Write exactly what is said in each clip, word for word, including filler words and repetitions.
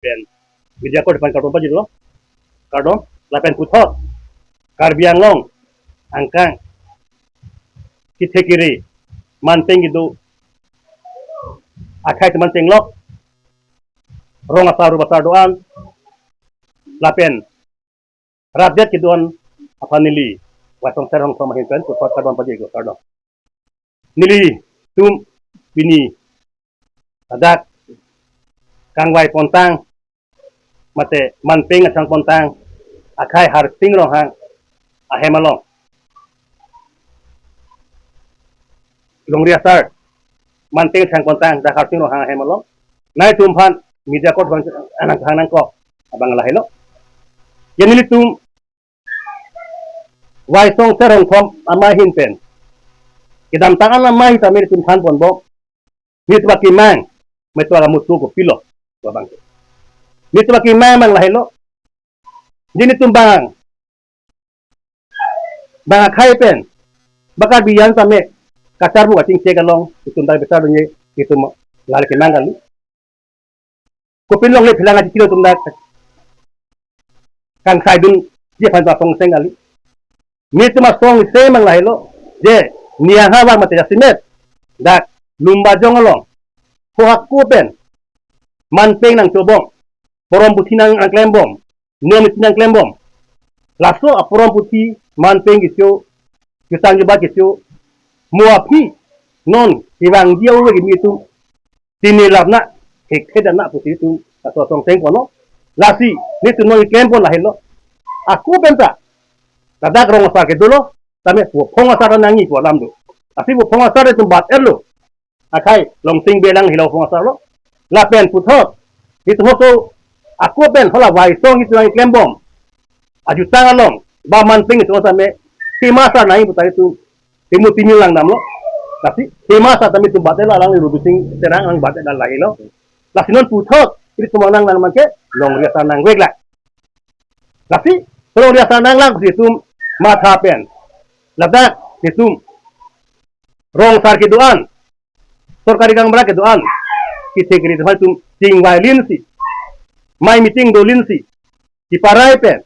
pen media corps aphan kardom pajirlo, kardom. Lapen puthot Karbi Anglong angkang kethe kere manpeng kedo akhei atum an chenglok, rong asar rup asar do-an lapen rat det kedo-an aphan neli Waisong Teronghom ahin pen puthot kardom pajirlo, kardom. Nelitum pini ladak kangvai pontang mate manpeng kachang pontang akhei Harsing Ronghang ahem along, longri asar manpeng kachang pontang dak Harsing Ronghang ahem along nanglitum aphan media corps aphan nangkehang nangkok abang lahelo. Ya, nelitum Waisong Teronghom amei ahin pen kedamtang an amei ahin tame nelitum than ponbom. Nelitum akemang, nelitum akamutu kopilo, labang. Nelitum akemang abang lahelo. Nelitum bang, bang akhei pen, ba Karbi an tame kacharbu kachingchek along itum dak besar dunye itum lale kemang kali. Kopin longle phelang achi kilo itum dak kangsai dunji aphan ta pong seng kali. Nelitum asong isi abang lahelo, je niang havar mate jasemet dak Lumbajong along, pho hako pen manpeng nangchobom, porom puthi nang nangklembom, niom niti nangklembom. Laso aporom puthi, manpeng kecho, jutang jubat kecho, mo aphi non kevangji ave kimi itum tini lapna, hekhe dana pusi itum laso asong seng kono. Lasi nelitum non klem pon lahelo. Ako pen ta ladak rong asar kedo lo, tame pu phong asar nangji pu alam do. Lasi pu phong asar itum bat-etlo. Akhei Longsing Belang helo phong asar lo. Lapen puthot nelitum hoso ako pen hala Waisong itum nangklembom ajutang along ba manpeng itum tame hima asar nangji pu ta itum timu timu langdamlo. Lasi hima asar tame itum bat-etlo, alangli Rubising Terang alang bat-et lahelo. Lasi non puthot nelitum nang nang abangke longri asar nangveklang. Lasi longri asar nanglang pusi itum matha pen ladak itum rong asar kedo-an, sorkari gaonbura kedo-an, kethe kere atum chingvai linsi, mei meeting do linsi, kiparai pen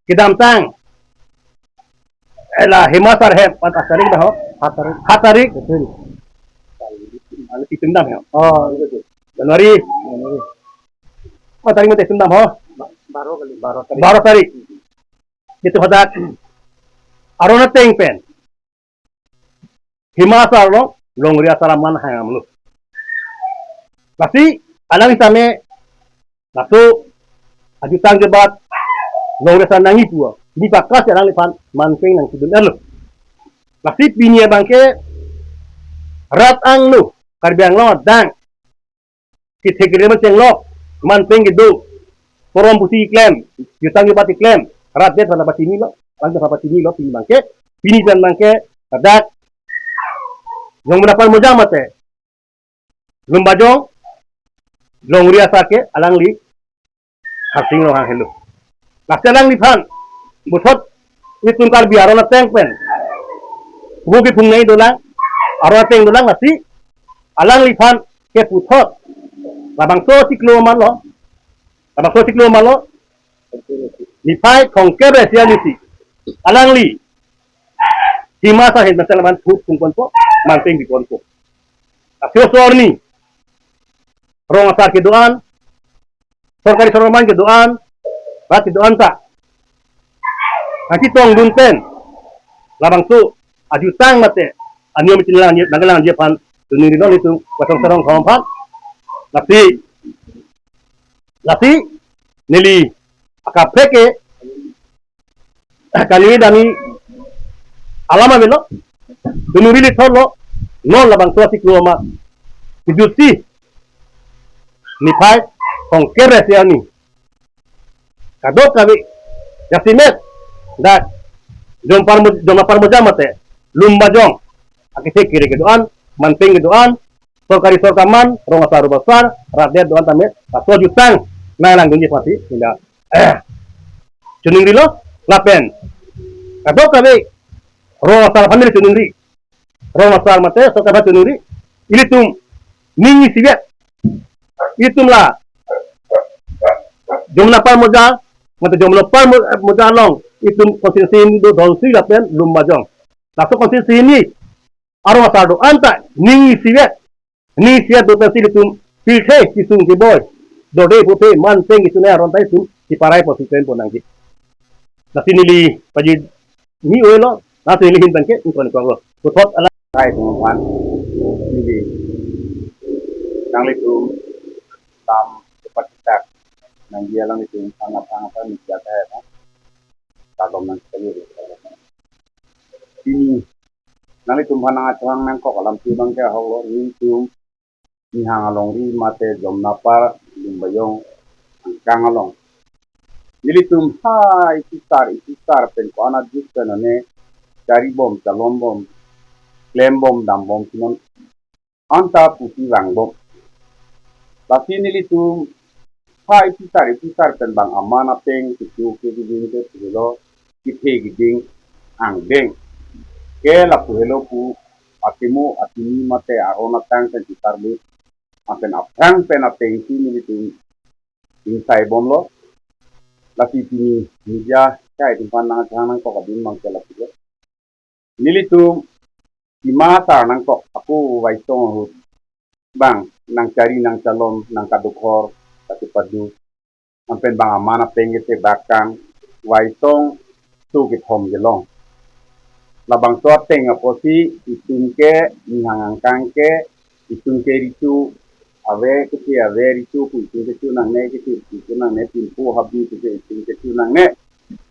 kedamtang, eh, la hima asar hem, pat tarik dah ho? Hat tarik. Hat tarik. Betul. Anu itum dam ho? Oh, iya, betul. Januari. Januari. Pat tarik mate itum dam ho? Ba-, baro kali. Baro tarik. Baro tarik. Itum hadak aron ateng pen hima asar along longri asar aman hang amlo. Lasi alang tame laso ajutang jubat longri asar nangji pu, pini pakas alangliphan manpeng nangchedun-etlo. Lasi pini abangke rat angno, Karbi Anglong adang kethe kere man chenglok, manpeng kedo, porom pusi keklem, jutang jubat keklem, rat det aphan pachinilo, alang aphan pachinilo pini abangke. Pini pen abangke ladak Jongmona Parmojang mate Lumbajong longri asar ke alangli Harsing Ronghang helo. Lasi alangliphan puthot itum Karbi aron ateng pen, bu kiphung nai dolang, aron ateng dolang, lasi alangliphan ke puthot labangso chiklo ma lo, labangso chiklo ma lo, niphai thomkep ra isi arni si alangli hima asar ahin pen ta laman thut pung ponpo, manpeng bi ponpo. Lasi oso arni rong asar kedo-an, sorkari sorkar man kedo-an, rat kedo-an ta nangchetongdun pen labangso ajutang mate aniom itin lang nanglang aphan tunung rilo itum Waisong Teronghom aphan. Lasi, lasi neli akaprek ke kani dami alam avelo, tunung ri lithotlo, non labangso achiklo ma kejutsi niphai thomkep ra isi arni kadokave jasemet dak Jongpar Mo-, Jongpar Moja mate Lumbajong akethe kere kedo-an, manpeng kedo-an, sorkari sorkar man, rong asar rup asar, rat det do-an tame laso ajutang nanglangdunji aphansi neli, eh, choningri lo, lapen kadokave rong asar aphan neli choningri, rong asar mate sorkar aphan choningri, ilitum ning isivet, itum la Jamnapar Moja, mate Jamnapar Mo-, Moja along itum constituency hini do Dhonsiri lapen Lumbajong. Laso constituency hini arong asar do-an ta ning isivet. Ning isivet do pensi itum pirthe kisung keboi, dorde puthe man seng kisung aron ta itum siparai posi pen ponangji. Lasi neli pajir ni oilo, lasi neli hin bangke ingkon ingkon lo. Puthot ala. Hai, teman-teman. Neli nanglitum tam seperti tak nangji alanglitum sangat sangat media kaya kan. Kadom nang sekali. Pini nanglitum aphan nangkachehang nangkok alam si bangke ahok lo, nelitum Nihang alongri mate Jamnapar Lumbajong angkang along. Nelitum ha ipisar ipisar pen ko-an aduk pen ane charibom, chalombom, klembom, dambom si non anta pusi vangbom. Lasi nelitum ha ipisar ipisar pen bang aman apeng kecho ke giding ke puhelo, kethe giding angdeng ke lapu helo pu atimo atini mate aron atang pen chitarli apen aphrang pen ateng si nelitum ingsai bomlo. Lasi pini media kaya itum aphan nangkachehang nangkok adin bangke lapulo. Nelitum Hima Asar nangkok ako Vaitong ahut bang nangchari nangchalom nangkadukhor kachepadu ampen bang aman apeng kete bakang Vaitong so kethom kelong. Labangso ateng apotsi itum ke Nihang angkang ke itum ke richu ave kete ave richu pu itum ke chu nangne kete itum nangne timpu habi kete itum ke chu nangne.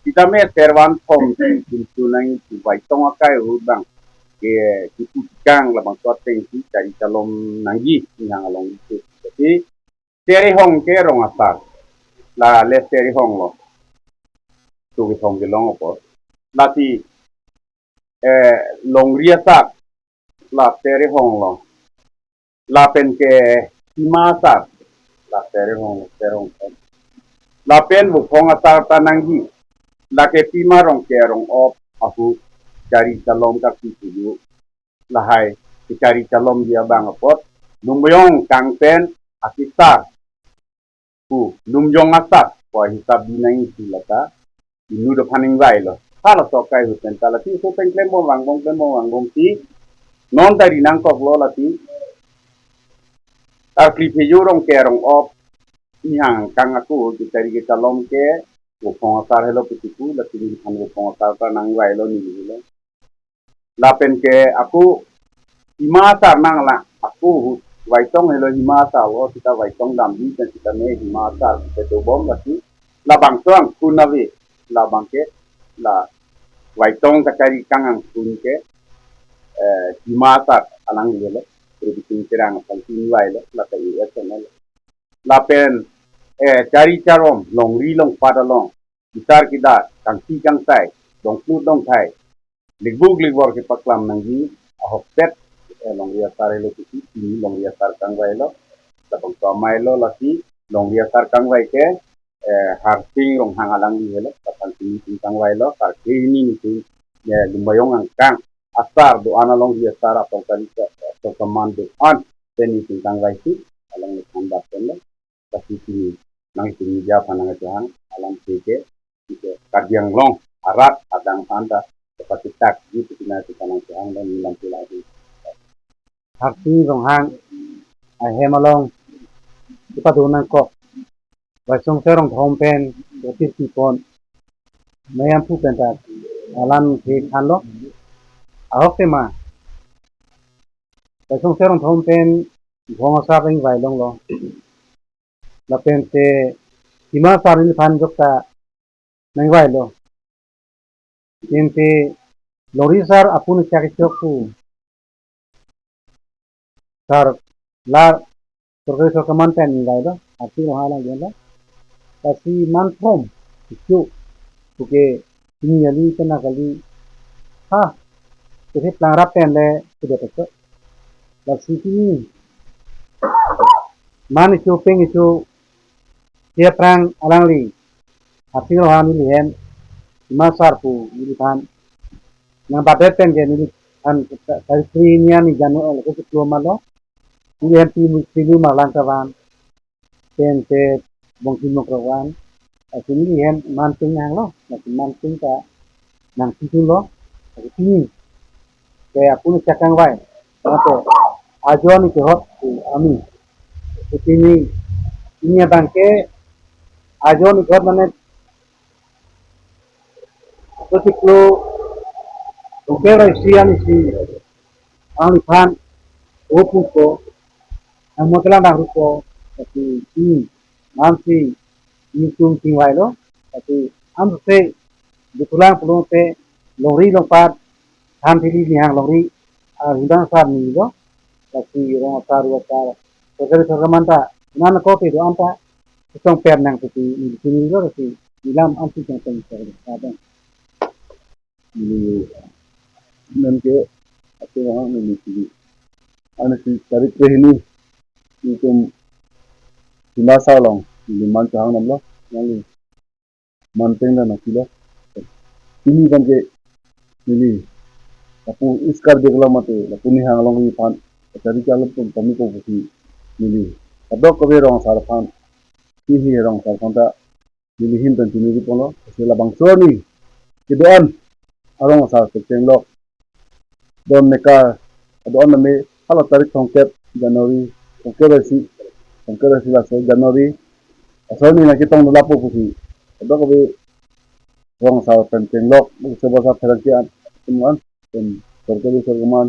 Sitame servan thom si itum chu nang itum Vaitong akai ahut bang ke kipu kang labangso ateng si chari chalom nangji Nihang along itum. Jadi Terehong ke rong asar. La le Terehong lo. Tu kethom kelong apot. Lasi, eh, Longri Asar. La Terehong lo. Lapen ke Hima Asar. La Terehong lo, Terehong. Lapen Vophong Asar ta nangji. Lake pima rong ke rong op ahut chari chalom kapi tuju. Lahai kechari chalomji abang apot Lumbajong angkang pen akesar pu Lumjong Asar pu ahisap di nangji lata inut aphan ingvailo. Halaso akai ahut pen ta lasi so pen klembom vangbom klembom vangbom si non ta ri nangkoklo lasi arkli pheju rong ke rong op Nihang angkang ako kechari kechalom ke Vophong Asar helo pu tiku lasi neliphan Vophong Asar ta nangvailo neli helo. Lapen ke ako Hima Asar nanglang ako ahut Vaitong helo Hima Asar lo sita Vaitong damji pen sitame Hima Asar sita dobom lasi labangso angkun ave labang ke la Vaitong kachari kang angkun ke, eh, Hima Asar alangli helo. Ri Bising Terang aphan si ingvailo lata A S M L. Lapen, eh, chari chalom Longri Longpat along kisar kida kangsi kangsai dongplut dongthai likbuk likbor kepaklam nangji ahokpet, eh, Longri Asar helo pusi pini Longri Asar kangvailo. Labangso amei lo lasi Longri Asar kangvai ke, eh, Harsing Ronghang alangli helo, lapen pini itum kangvailo, karke hini itum, eh, Lumbajong angkang asar do-an along Longri Asar atong kali ka, atong kaman do-an pen itum kangvai si alangliphan bat pen lo. Lasi pini nang itum media aphan nangkachehang alam ke ke, ke Karbi Anglong arat adang aphan ta seperti tak gitu pina itum aphan nangkachehang dan nilam pila di. Harsing Ronghang ahem along kepado nangkok Vaisong Terong Thom pen dotir tipon mayam pu pen ta alam ke thanlo. Ahok tema Vaisong Terong Thom pen Vophong Asar ingvai longlo. Lapen te Hima Asar neliphan jok ta nangvailo. Pen te Longri Asar apun chak chok pu sar la sorkari sorkar man pen ingvailo, Harsing Ronghang alangli lo. Lasi man thom ichu puke pini ali kena kali ha kese plang rap pen le sudah teko. Lasi pini man ichu peng ichu tia prang alangli Harsing Ronghang neli hem Hima Asar pu neliphan nangbatdet pen ke neliphan tarik tri nian ni January lo ke keploma lo. Neli hem pi mu pilu malang kavan pen te bongki mok rawan Lasi neli hem Manpeng hanglo, lasi Manpeng ta nangpidunlo, lasi pini ke apun chakangvai, mate ajo ni kehot si ami. Lasi pini, pini abang ke ajo ni kehot mane, so chiklo tongke rai si ani si, ang liphan, opu ko, ang motelang dang ruko, lasi pini, nansi, nitum tingvailo, lasi amse, duthulang pulung te, longri longpat, than thili nihang longri, ah, hundang asar nilo, lasi rong asar, ru asar, sorkari sorkar manta, nan ko te do anta, isong per nang tuti, nilo, lasi, nilam ansi jang teng, sa dong. Neli, nonke, ate wahang neli pili. Ani si tarik kehini, nitum Dimasa along, neli man chahang namlo, neli Manpeng dan akilo. Pini kan ke, neli, lapu East Karbi Anglong mate, lapu nihang along iphan, tarik along pun kami ko pusi, neli, kadokave rong asar aphan, hihi rong asar aphan ta, neli ahin pen chiniri ponlo, lasi labangso arni kedo-an arong asar pekeng lok. Don neka kedo-an name hala tarik throngkep January, throngkep isi, throngkep isi laso January, laso arni nangketong dun lapu pusi, kadokave rong asar pen kenglok, laso basa pherangke an, teman, pen sorkari sorkar man,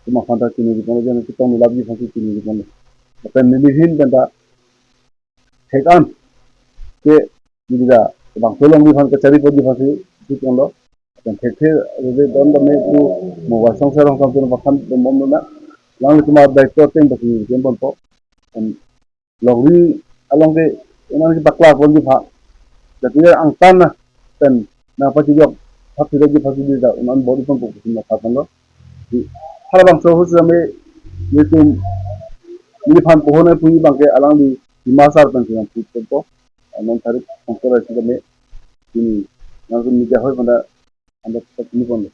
teman aphan ta chiniri ponlo, jan nangketong dun lapji aphan si chiniri ponlo. Lapen neli ahin pen ta thek an ke neli ta bangso along neli aphan kachari ponji aphan si, si ponlo. Lapen thekthe rede don tame pu mobile song serong samtun pakhan dembom na. Alangli atum a daityo ateng pasi jem ponpo. Lapen longri along ke inan kepaklar ponji aphan, jati angtan na, pen nangpachijok, thap thidakji aphan si neli ta un-an bor-i ponpo pusi matha ponlo. Di, halabangso ahut sitame, nitum, neliphan pohon ai puji abang ke alangli Dimasa pen si nangpu ponpo. Non tarik throngkep isi tame, pini, nangtum media hoi aphan ta, anda tak ini ponlo.